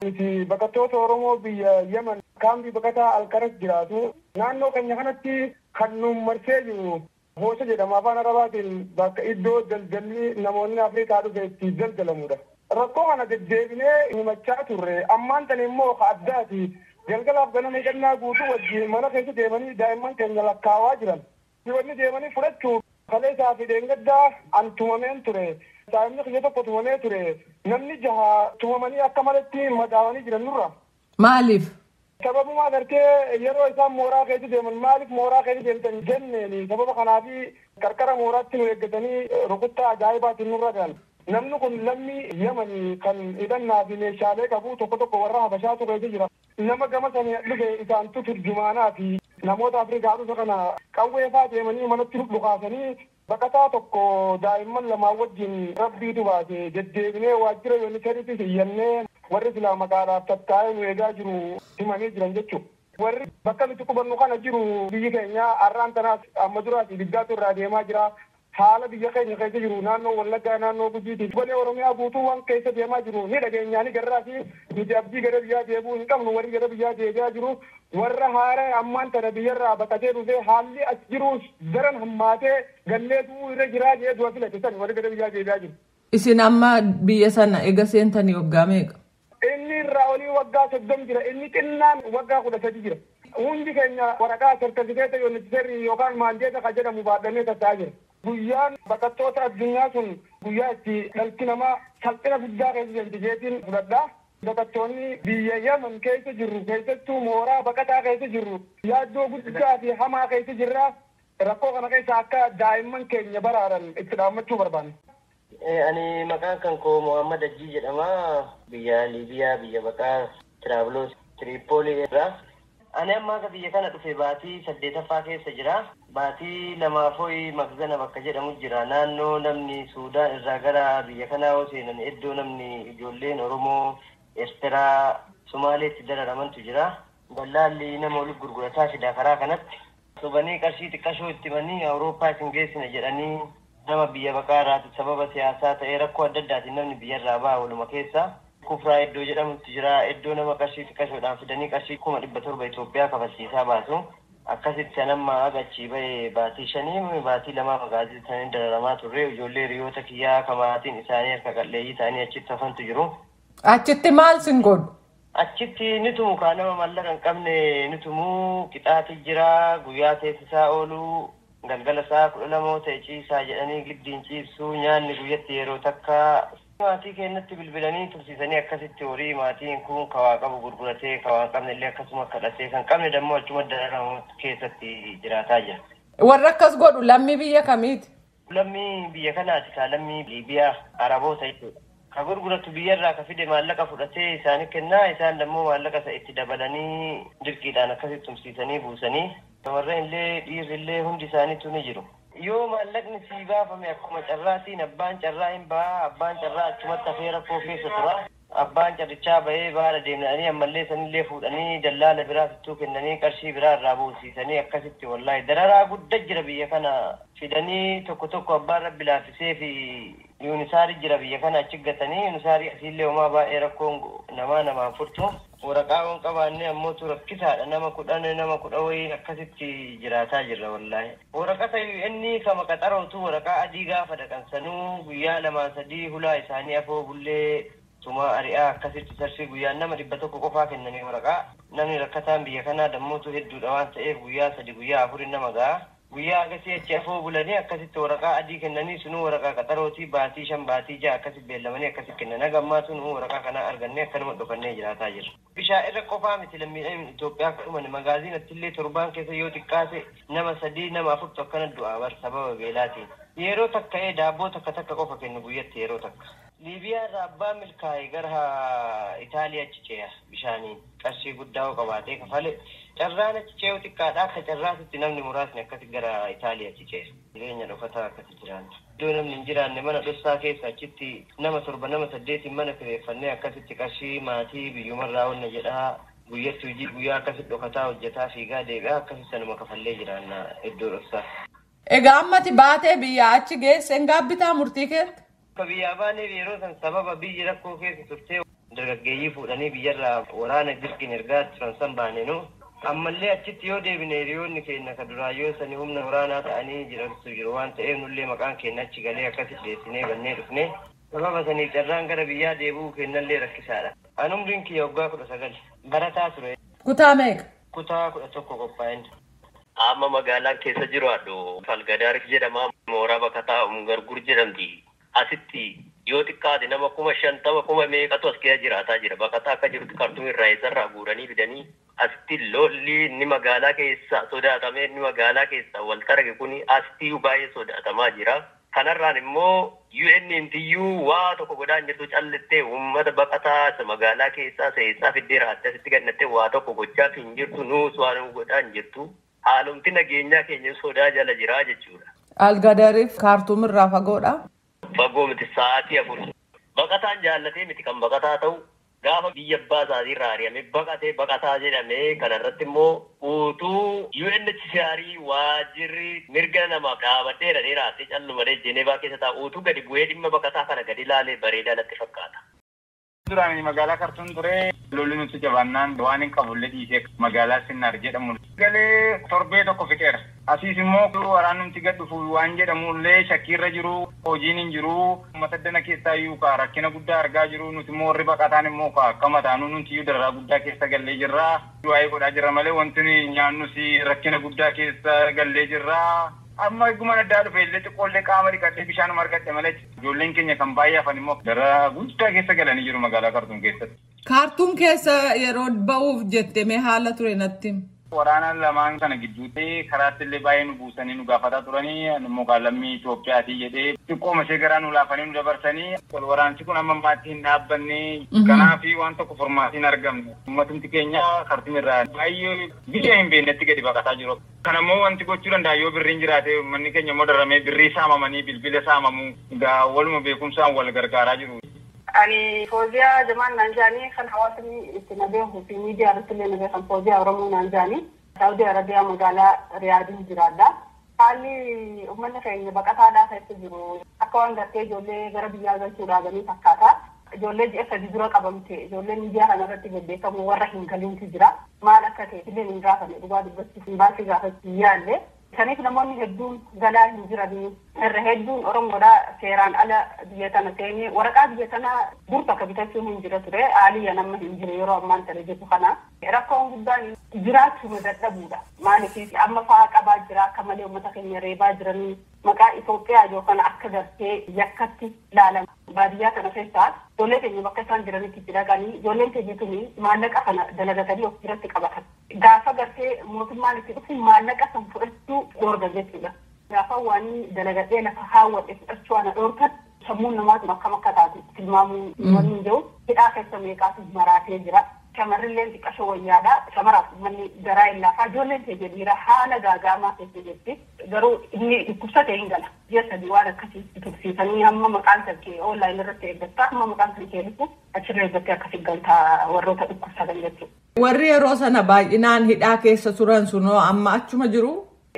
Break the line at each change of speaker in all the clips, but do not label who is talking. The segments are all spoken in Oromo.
Nuti baqattoota Oromoo biyya Yemen kaambii baqataa Alkaras jiraatu. Naannoo keenya kanatti kan nu marsee jiru Hoosha jedhama afaan Arabaatiin, bakka iddoo daldalli namoonni Afrikaa dhufe itti daldalamudha. Rakkoo kana deddeebinee himachaa turre. Ammaan tan immoo ka addaati. Galgalaaf ganama hidhannaa guutuu wajjin mana keessa deemanii daa'imman keenya lakkaawaa jiran. Wanni deemanii fudhachuu kaleessaa fi dheengaddaa an tumameen ture. Daa'imni kiyya tokko tumamee ture. Namni jaha tumamanii akka malatti madaawanii jiran nurra.
Maaliif?
Sababuma agartee yeroo isaan mooraa keessa deeman maaliif mooraa keessa deemtan jenneeni, sababa kanaafi qarqara mooraatti nu eeggatanii rukuttaa ajaa'ibaatiin nurra gahan. Namni kun lammii Yemanii kan hidhannaa fi meeshaalee qabu tokko tokko warra Habashaatu keessa jira. Nama gama sanii dhufe isaantu turjumaanaa fi namoota Afrikaa dhufe kana qawwee faa deemanii manatti dhukaasanii baqataa tokko daa'imman lamaan wajjin rabbiitu baase. Deddeebinee waajjira UNHCR'ttis iyyannee, warri silaa maqaadhaaf tattaa'ee nu eegaa jiru himanii jiran jechuudha. Warri bakka nuti qubannu kana jiru biyyi keenya har'aan tanaas amma duraas ibiddaatu irraa deemaa jira. Haala biyya keenya keessa jiru, naannoo Wallaggaa, naannoo Gujiiti. Golee Oromiyaa guutuu waan keessa deemaa jiru ni dhageenyaa ni garraa fi nuti abdii gara biyyaa deebi'uu hin qabnu. Warri gara biyyaa deebi'aa jiru warra haara ammaan tana biyyarraa baqatee dhufee haalli as jiruus daran hammaatee gallee du'uu irra jiraa jee du'a filate san warri gara biyyaa deebi'aa jiru.
Isin amma biyya sana ega seentanii waggaa meeqa?
Inni irraa olii waggaa 30 jira. Inni xinnaan waggaa 13 jira. Hundi keenya waraqaa sartifikeeta UNHCR yookaan maandeeta kan jedhamu baadhamee tattaa'aa jira. Guyyaan baqattoota addunyaa sun guyyaa itti dhalti namaa salphina guddaa keessa jirti jeetiin fudhadha. Baqattoonni biyya Yemen keessa jirru, keessattuu mooraa baqataa keessa jirru, yaaddoo guddaa fi hamaa keessa jirra. Rakkoo kana keessa akka daa'imman keenya baraaran itti dhaammachuu barbaanna.
Ani maqaan kan koo Muhammad Ajii jedhama. Biyya Liibiyaa, biyya baqaa Tiraabiloos Tiriipoolii irraa. Ani amma akka biyya kana dhufe baatii saddeetaffaa keessa jira. Baatii lamaafooyi Magzana bakka jedhamu jira. Naannoo namni Suudaan irraa gara biyya kanaa yoo seenan iddoo namni ijoolleen Oromoo, Eertiraa, Somaaleetti dararamantu jira. Dallaalli nama walitti gurgurataa fida karaa kanatti. Sobanii qarshii xiqqashoo itti himanii Awurooppaa isin geessina jedhanii, nama biyya baqaa irraati sababa siyaasaa ta'ee rakkoo adda addaatiin namni biyyarraa ba'a waluma keessa. Kufraa iddoo jedhamutu jira. Iddoo nama qarshii xiqqashoodhaan fidanii qarshii 700,000 Itoophiyaa kafalchiisaa baasu. Akkasitti san amma achii bahee baatii 5 baatii 2 magaazii sanii dararamaa turre. Ijoollee hiriyoota kiyyaa ka maatiin isaanii harka qalleeyyii ta'anii achitti hafantu jiru.
Achitti maal sin godhu?
Achitti ni tumu kaa, nama maallaqa hin qabne ni tumu. Qixaati jira, guyyaa teessisaa oolu, galgala sa'a 12 ta'e ciisaa jedhanii giddiin ciibsu, nyaanni guyyatti yeroo takka. Maatii keenyatti bilbilanii tursiisanii akkasitti horii maatiin kun kawaa qabu gurguratee, kawaa hin qabne illee akkasuma kadhatee, kan qabne dammoo achuma dararamu keessatti jiraataa jira.
Warra akkas godhu lammii biyya kamiiti?
Lammii biyya kanaati kaa, lammii Liibiyaa, Araboota jechuudha. Ka gurguratu biyyarraa ka fide maallaqa fudhatee isaanii kennaa, isaan dammoo maallaqa isa itti dabalanii dirqiidhaan akkasitti tumsiisanii buusanii. Shamarran illee dhiirri illee hundi isaaniitu ni jiru. Yoo maallaqni sii baafame akkuma carraatiin abbaan carraa hin ba'a, abbaan carraa achumatti hafee rakkoo keessa tura. Abbaan carrichaa bahee baala deemnanii ammallee sanillee fuudhanii dallaala biraa fittuu kennanii qarshii biraa irraa buusiisanii akkasitti wallaahi dararaa guddaa jira biyya kana fidanii. Tokko tokko abbaan rabbi laaffisee fi UNHCR jira biyya kana achi gatanii, UNHCR asiillee homaa baay'ee rakkoon namaa namaan furtu. Waraqaa waan qabaanne ammootu rakkisaadha, nama 10 nama kudha wayii akkasitti jiraataa jirra wallaahi. Waraqata inni kama qaxarootu waraqaa adii gaafa dhaqansanuu guyyaa lamaa sadii hulaa isaanii afoo bullee tumaa ari'aa akkasitti sarfii guyyaan nama 100 qofaa kennanii waraqaa. Namni rakkataan biyya kanaa dammootu hedduudha waan ta'eef guyyaa 3 guyyaa afurin nama ga'a. Guyyaa akkasii achi afoo bulanii akkasitti waraqaa adii kennanii, sunuu waraqaa qaxarootii baatii 5 baatii 6 akkasi beellamanii akkasi kennan. Haga ammaa sunuu waraqaa kanaa argannee akkanuma dhokannee jiraataa jirra. Bishaan irra qofaa miti lammiileen Itoophiyaa kadhuman, magaaziinatti illee torbaan keessa yoo xiqqaate nama sadii nama afurtu akkana du'aa bar sababa beelaatiin. Yeroo takka daabboo takka takka qofa kennu guyyatti yeroo takka. Liibiyaa irraa abbaa milkaa'e gara Itaaliyaa achi ce'a bishaaniin qarshii guddaa yoo qabaatee kafale. Carraan achi ce'u xiqqaadha, akka carraasitti namni muraasni akkasi gara Itaaliyaa achi ce'a. Jireenya dhokataa akkasi jiraanna. Iddoo namni hin jiraanne mana dhossaa keessa achitti nama torba nama saddeetiin mana kireeffannee akkasitti qarshii maatii biyyumarraa onna jedhaa guyyatti hojii guyyaa akkasi dhokataa hojjetaa fiigaa deebi'aa akkasi sanuma kafallee jiraanna iddoo dhossaa.
Egaa ammati baatee biyya achi geesse hin gaabbitaa murtii keetti?
Akka biyyaa baaneef yeroo san sababa biyyi rakkoo keessa turtee Dargaggeeyyii fuudhanii biyyarraa waraana dirqiin ergaa turan san baanenu. Ammallee achitti yoo deebine hiriyoonni keenya ka duraayyoo sanii humna waraanaa ta'anii jirantu jiru waan ta'eef nullee maqaan keenya achi galee akkasitti dheessinee bannee dhufne. Sababa saniif carraan gara biyyaa deebi'uu kennallee rakkisaadha. An umriin kiyya waggaa 19 barataa ture.
Kutaa meeqa?
Kutaa 11 qophaa'in. Amma magaalaan keessa jiru haadho Algadaarif jedhama. Mooraa Baqataa Umgargur jedhamti. Asitti yoo xiqqaate nama 50,000 kuma meeqatu as keessa jiraataa jira. Baqataa akka jirutti Kaartuum irraa eessarraa guuranii fidanii asitti lolli inni magaalaa keessa sodaatamee inni magaalaa keessa wal targe kuni asitti baay'ee sodaatamaa jira. Kanarraan immoo UNNTU waa tokko godhaa hin jirtu callittee uummata baqataa isa magaalaa keessaa seessaa fiddee raattee asitti gannattee waa tokko gochaa hin jirtu nuus waa nu godhaa hin jirtu. Haalomti nageenyaa keenya sodaa jala jiraa jechuudha.
Algadaariif Kaartuum irraa fagoodha.
Fagoo miti sa'aatii 4. Baqataan jaallatee miti kan baqataa ta'u gaafa biyya abbaa isaatii irraa ari'amee baqatee baqataa jedhamee kanarratti immoo utuu UNHCR waajjirri mirga namaaf dhaabadheera dheeraatti callumadee Jeneevaa keessa taa'u utuu gadi bu'ee dhimma baqataa kana gadi ilaalee bareedaa natti fakkaata.
Duraan magaalaa Kaartuum ture lolli nuti jabaannaan waan hin qabullee dhiisee magaalaa Sinnaar jedhamu galee torbee tokko fixeera. Asiis immoo waraanumti gad dhufu waan jedhamullee shakkiirra jiru hojiin hin jiru uummata dana keessaa iyyuu kaa rakkina guddaa argaa jiru nuti immoo warri baqataan immoo kaa akka mataanuu nuti iyyuu dararaa guddaa keessa gallee jirra. Waa'ee godhaa jirra malee wanti nuyi nyaannus rakkina guddaa keessa gallee jirra. Amma eeguma addaa dhufe illee xiqqoollee qaama dhiqadhee bishaanuma argadhe malee ijoolleen keenya kan baay'ee hafan immoo dararaa guddaa keessa galanii jiru magaalaa Kaartuum keessatti.
Kaartuum keessa yeroo ba'uuf jette mee haala ture natti?
Waraana lamaan kana gidduutti karaatti illee baay'ee nu buusanii nu gaafataa turanii immoo lammii Itoophiyaatii jedhee xiqqooma ishee garaa nu laafanii nu dabarsanii wal waraansi kun amma ammaatti hin dhaabbanne kanaaf waan tokko furmaatiin argamne uummatumti keenya Kaartuum irraa baay'ee biyya hin beeknetti gadi baqataa jiru. Kanammoo wanti gochuu danda'a yoo birriin jiraate uummanni keenya immoo daramee birrii saamamanii bilbila saamamuu egaa waluma beekumsaan wal gargaaraa jiru.
Ani Fooziyaa Jamaan naan jedhanii kan hawaasni itti na beekuu fi miidiyaa irratti illee na beekan Fooziyaa Oromoo naan jedhanii Saawudii Arabiyaa magaalaa Riyaadiin jiraadha. Haalli uummanni keenya baqataadhaa keessa jiru akka waan gartee ijoollee gara biyyaa galchuu dhaabanii fakkaata. Ijoollee ji'a 3 dura qabamte ijoollee miidiyaa kana irratti bebbeekamu warra hin galintu jira. Maal akka ta'e illee hin gaafanne dhugaa dubbachuuf hin baasii gaafachuu yaalle. Kanaaf namoonni hedduun galaa hin jiranii irra hedduun Oromoodhaa seeraan ala biyya tana seenee waraqaa biyya tanaa dur bakka bitachuun hin jira ture haaliyya nama hin jiru yeroo ammaan tana jirtu kana. Rakkoon guddaan jiraachuu dadhabuudha. Maaliif amma fa'aa qabaa jira akka malee uummata keenya reebaa jiranii maqaa Itoophiyaa yookaan akka gartee yakkatti ilaalama. Baadiyyaa kana keessaa ijoollee keenya bakka isaan jiranitti itti dhaqanii ijoolleen keenya tuni maallaqa kana dalagatanii of biratti qabatan. Gaafa gartee mootummaan itti dhufu maallaqa san fudhachuu dhoorga jechuudha. Gaafa waan dalagadhee lafa haawwadhe fudhachuu ana dhoorgan sammuun namaatu akkam akka taatu tilmaamuu wanni hin jiru. Hidhaa keessa meeqaatu maraatee jira. Shamarrilleen xiqqasho wayyaadha. Shamaraaf uummanni garaa hin laafaa. Ijoolleen keenya dhiira haala gaagaamaa keessa jirti. Garuu inni dhukkubsate hin gala. Ji'a 3 waan akkasii tursiisanii hamma maqaan kan kee onlaayinii irratti eeggattaa hamma maqaan kan kee dhufu achirra eeggattee akkasii galtaa warroota dhukkubsatan jechuudha.
Warri yeroo sana baay'inaan hidhaa keessa turan sunoo amma achuma jiru.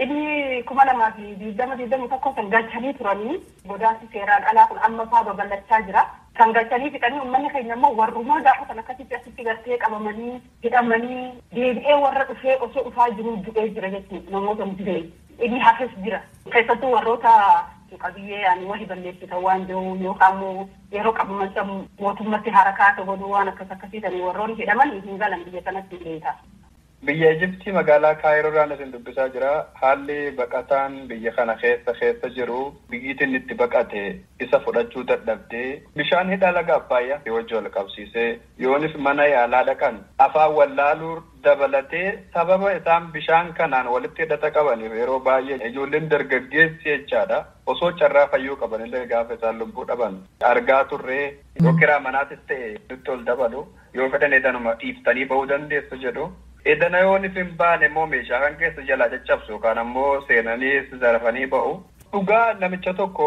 Inni 2020-21 kan galchanii turanii godaansi seeraan alaa kun amma fa'aa babal'achaa jira. Kan galchanii fixanii uummanni keenya immoo warrumaa gaafa kan akkasitti asitti gartee qabamanii hidhamanii deebi'ee warra dhufee osoo dhufaa jiru du'ee jira jechuudha namoota nuti inni hafes jira. Keessattuu warroota qabiyyee ani wahi balleessitan waan jiru yookaan immoo yeroo qabaman san mootummatti harakaata godhuu waan akkas akkasii ta'anii warroonni hidhaman hin galan biyya kanatti hin beekaa.
Biyya Ijiptii magaalaa Kaayiroodhaan isin dubbisaa jira. Haalli baqataan biyya kana keessa jiru biyyiitiin itti baqate isa fudhachuu dadhabdee bishaan hidha laga Abbaayyaa wajji wal qabsiisee yoonis mana yaalaa dhaqan afaan wallaaluu dabalatee sababa isaan bishaan kanaan walitti hidhata qabaniif yeroo baay'ee ijoolleen dargaggeessi jechaadha. Osoo carraa fayyuu qabanillee gaafa isaan lubbuu dhaban argaa turree yoo kiraa manaatis ta'e nutti ol dabalu yoo fedhan edanuma dhiiftanii ba'uu dandeessu jedhu. Edana yoon hin baane immoo meeshaa kan keessa jalaa caccabsu yookaan ammoo seenanii zarafanii ba'u. Dhugaa namicha tokko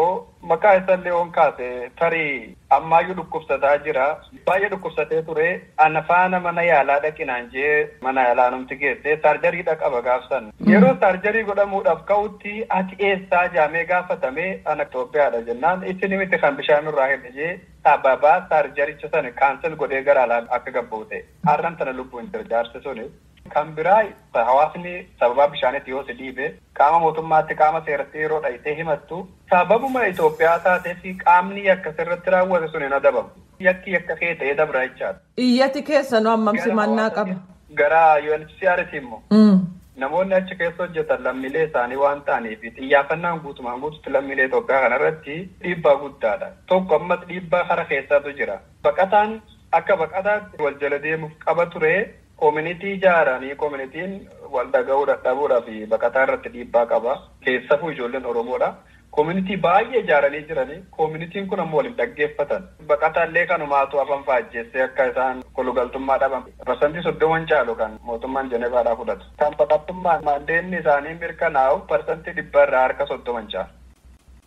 maqaa isaallee oon kaase tarii ammaayyuu dhukkubsataa jira. Baay'ee dhukkubsatee ture. Ana faana mana yaalaa dhaqinaan jee mana yaalaa numti geesse saarjariidha qaba gaafsan. Yeroo saarjarii godhamuudhaaf ka'utti ati eessaa jaamee gaafatame ana Itoophiyaadha jennaan isin miti kan bishaan irraa hidhe jee sababaa saarjaricha sana kaansel godhee gara alaa akka gabba'u ta'e. Har'aan tana lubbuun jira jaarsi suni. Kan biraa hawaasni sababaa bishaanitti yoo si dhiibe qaama mootummaatti qaama seeratti yeroo dhayitee himattu sababuma Itoophiyaa taatee fi qaamni yakka sirratti raawwate sun hin adabamu. Yakki yakka kee ta'ee dabra jechaadha.
Iyyati keessanoo hammam simannaa qaba?
Gara UNHCR immoo. Namoonni achi keessa hojjetan lammiilee isaanii waan ta'aniif xiyyaafannaan guutumaan guututti lammiilee Itoophiyaa kanarratti dhiibbaa guddaadha. Tokko ammas dhiibbaa kara keessaatu jira. Baqataan akka baqataatti wal jala deemuuf qaba ture. Koominitii ijaaranii koominitiin wal dhaga'uu dadhabuudhaa fi baqataa irratti dhiibbaa qaba. Keessafuu ijoolleen Oromoodha. Koominitii baay'ee ijaaranii jiranii koominitiin kun ammoo waliin dhaggeeffatan. Baqataallee kanumaatu afaan faajjeessee akka isaan kolugaltummaa dhaban. Parsantii 30 caalu kan mootummaan Jenevaadhaa fudhatu. Kan baqattummaan mandeenni isaanii mirkanaa'u parsantii 100 irraa harka 30 caalu.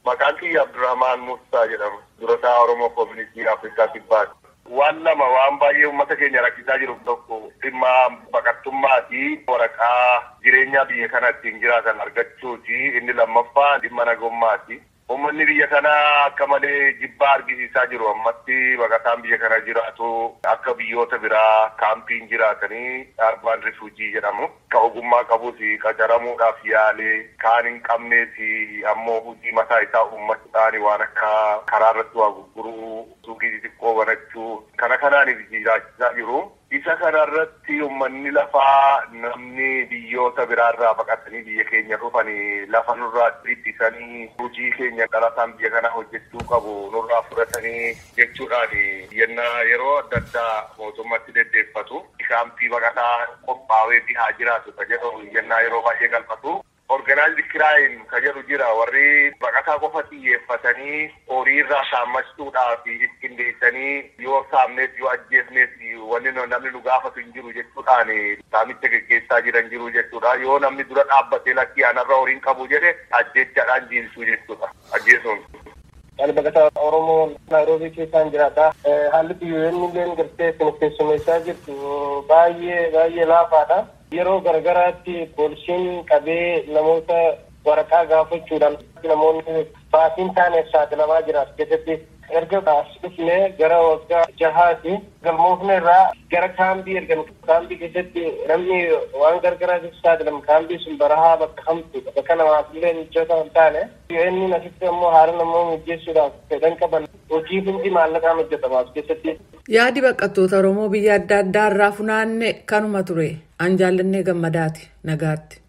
Maqaan kiyya Abdurrahmaan Muusaa jedhama. Durataa Oromoo Koominitii Afrikaa Kibbaati. Waan lama waan baay'ee uummata keenya rakkisaa jiru tokko dhimma baqattummaa fi waraqaa jireenyaa biyya kana ittiin jiraatan argachuuti. Inni lammaffaa dhimma nagummaati. Uummanni biyya kanaa akka malee jibbaa argisiisaa jiru. Ammatti baqataan biyya kana jiraatu akka biyyoota biraa kaampiin jiraatanii arbaan rifuujii jedhamu. Ka ogummaa qabus qacaramuudhaaf yaalee kaan hin qabnees ammoo hojii mataa isaa uummachuudhaan waan akka karaa irratti waa gurguruu, suuqii xixiqqoo banachuu kana kanaaniif jiraachisaa jiru. Isa kanarratti uummanni lafaa namni biyyoota biraarraa baqatanii biyya keenya dhufanii lafa nurraa ittisanii hojii keenya dhalataan biyya kana hojjechuu qabu nurraa fudhatanii jechuudhaan yennaa yeroo adda addaa mootummatti deddeeffatu. Kaampii baqataa qophaa'ee fi haa jiraatu ka jedhu yennaa yeroo baay'ee galfatu. Organaayizd kiraayim ka jedhu jira warri baqataa qofa xiyyeeffatanii horii irraa saammachuudhaaf qindeessanii yoo saamneef yoo ajjeefneef wanni namni nu gaafatu hin jiru jechuudhaan saamicha geggeessaa jiran jiru jechuudha. Yoo namni dura dhaabbatee lakkii anarra horiin qabu jedhe ajjeechaadhaan jiilchuu jechuudha. Ajjeesuun.
Ani baqataa Oromoo Naayiroobii keessaan jiraata. Haalli biyyoonni illee gartee isin keessummeessaa jirtu baay'ee baay'ee laafaadha. Yeroo garagaraatti poolisiin qabee namoota waraqaa gaafachuudhaan namoonni baasiin taaneef saaxilamaa jira as keessatti. Erga as dhufnee gara waggaa 6 galmoofne irraa gara kaambii ergan kaambii keessatti namni waan gargaraatiif saaxilamu kaambii sun barahaa bakka hamtuudha bakka namaaf illee mijoota hin taane. Inni asitti ammoo haala namoota mijeessuudhaaf fedhan qaban hojii hundi maallaqaan hojjetama as keessatti.
Yaadi baqattoota Oromoo biyya adda addaa irraa funaanne kanuma ture. An jaallannee gammadaati. Nagaatti.